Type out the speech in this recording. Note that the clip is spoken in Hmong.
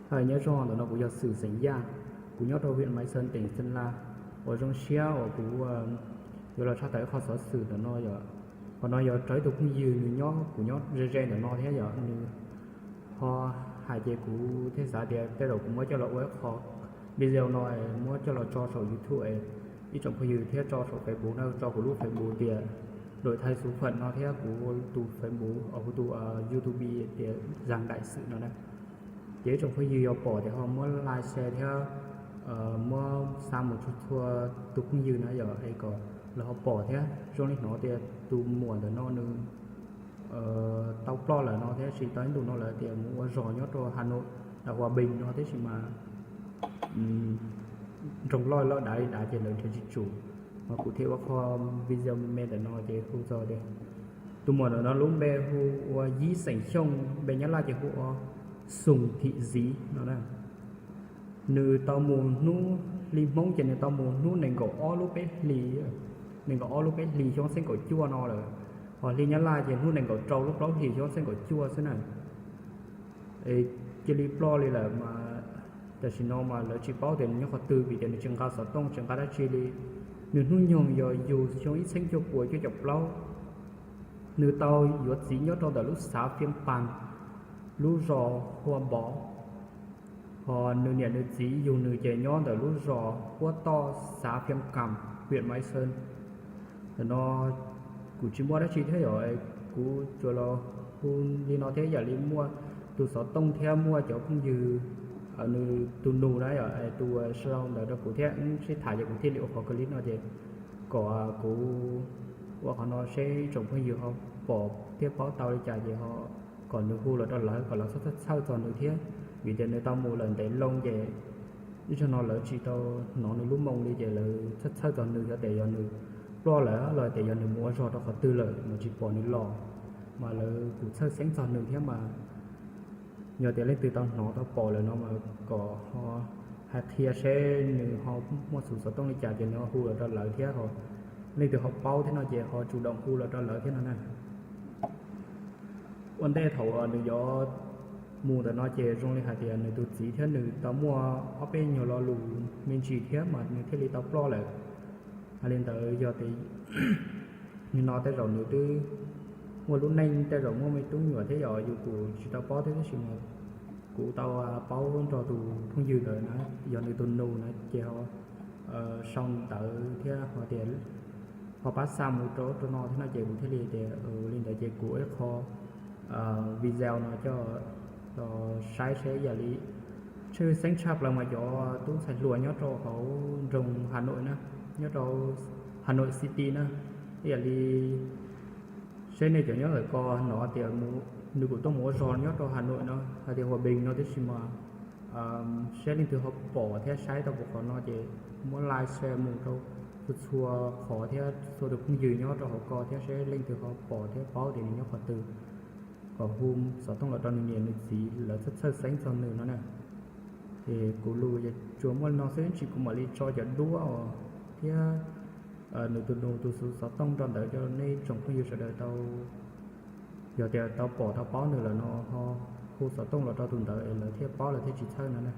Hais nyob zoo, ntawm no kuv yog Xwm xeem Yaj, kuv nyob rau huyện Mai Sơn tỉnh Sơn La. Uas zoo siab uas kuv yuav los tshaj tawm ib qho xov xwm ntawm no yom. Qhov no yog rau ib tug phooj ywg nws nyob, kuv nyob ze ze ntawm no thiab yom, nws ho hais ces kuv thiaj xav tias tej zaum kuv muab coj los ua ib qho video no es muab coj los tso saum YouTube es ib tsoom phooj ywg thiab tso saum Facebook no, tso kuv lub Facebook tias Đổi Thay Số Phận no thiab kuv tus Facebook, kuv tus YouTube tias Giàng Đại Sự no na. Ces ib tsoom phooj ywg yog pom ces ho muab like, share thiab muab xa mus txhua txhua tus phooj ywg na yom, es kom lawv ho pom thiab. Zoo li hnov tias tus muam ntawm no nws tau ploj lawm no thiab, tsis tau ib ntus no lawm tias mus ua zog nyob rau Hà Nội, Hòa Bình no tiam sis mas nroog loj loj dav li dav ces lawv nrhiav tsis tsum. Mas kuv thiaj ua qho video me me ntawm no ces hu txog tias tus muam ntawm no lub npe hu ua Yib xeem Xyooj, npe Nyab Laj ces hu ua Sùng Thị Dí no na. Nws tau mus hnub, hli Hmoob ces nws tau mus hnub nees nkaum ob lub peb hlis, nees nkaum ob lub peb hlis xyoo txheeb kaum cuaj no lawm. Ho hli Nyab Laj ces hnub nees nkaum rau lub plaub hlis xyoo txheeb kaum cuaj xwb na. Cia li ploj li lawm mas tam sim no mas lawv tsis paub tias nws nyob qhov twg vim tias nws tsis nqa xov tooj tsis nqa dab tsi li. Nws hnub nyoog yog yug xyoo ib txheeb cuaj puas cuaj caum plaub. Nws tau yuav txiv nyob rau ntawm lub xav Phiaj Pas, lub zos Hua Npov. Ho nws niam nws txiv yug nws ces nyob ntawm lub zos Huab Toj, xav Phiaj Kas, huyện Mai Sơn. Ntawm no kuv tsis muaj dab tsi thiab yom, kuv tsuas los hu li no thiab, yam li muaj tus xov tooj thiab muaj cov phooj ywg, nws tus nus na yom, tus sau ntawv rau kuv thiab wb sib tham ces kuv thiaj li ua qhov clip no ces kom kuv ua qhov no seb tsoom phooj ywg ho pom thiab paub tau li cas ces ho kom nws hu los rau lawv kom lawv txhawj txhawj txog nws thiab, vim tias nws tau mus lawm ntev loo ces ib zaug no lawv tsis tau hnov nws lub moo li ces lawv txhawj txhawj txog nws, yog tias yog nws ploj lawm los tias yog nws mus ua zog rau qhov twg lawm mas tsis pom nws los, mas lawv kuj txhawj xeeb txog nws thiab mas yog tias leej twg tau hnov tau pom lawm no mas kom ho hais qhia seb nws ho muaj xov tooj li cas ces nws ho hu los rau lawv thiab, ho leej twg ho paub thiab no ces ho tsum doom hu los rau lawv thiab no na. Ua ntej thaum nws yuav mus ntawm no ces zoo li hais tias nws tus txiv thiab nws tau muaj ob peb nyuag lo lus me ntsis thiab mas nws thiaj li tau ploj lawm. Hais li ntawd yog tias nim no tej zaum nws twb muaj lub neej, tej zaum muaj me tub me nyuam thiab yom, yus kuj tsis tau paub thiab, tab sis mas kuv tau paub nrog tus phooj ywg ntawd na, yog nws tus nus na ces ho sau ntawv thiab ho tias ho pab xa mus rau rau no thiab no ces kuv thiaj li tias li ntawd ces kuv ib qho video no coj los saib seb yam li tshwj xeeb tshaj plaws mas cov tub ntxhais hluas nyob rau hauv nroog Hà Nội na, nyob rau Hà Nội City na, yam li seb nej cov nyob ntawm ko hnov tias nws kuj tuaj mus ua zog nyob rau Hà Nội no hais tias Hòa Bình no tib si mas seb leej twg ho pom thiab saib tau kuv qhov no ces muab like share mus rau txhua txhua qhov thiab txhua tus phooj ywg nyob rau hauv ko thiab seb leej twg ho pom thiab paub tias nws nyob qhov twg, kom hu xov tooj los rau nws niam nws txiv lawv txhawj txhawj xeeb txog nws no na. Es kuv lus tsuas muaj li no xwb, tsis kuv mam li tso cov duab os thiab nws tus nus tus xov tooj rau ntawd rau nej tsoom phooj ywg sawv daws tau, yog tias tau pom tau paub nws lawm no ho hu xov tooj los rau tus ntawd es lawv thiaj paub lawv thiaj tsis txhawj no na.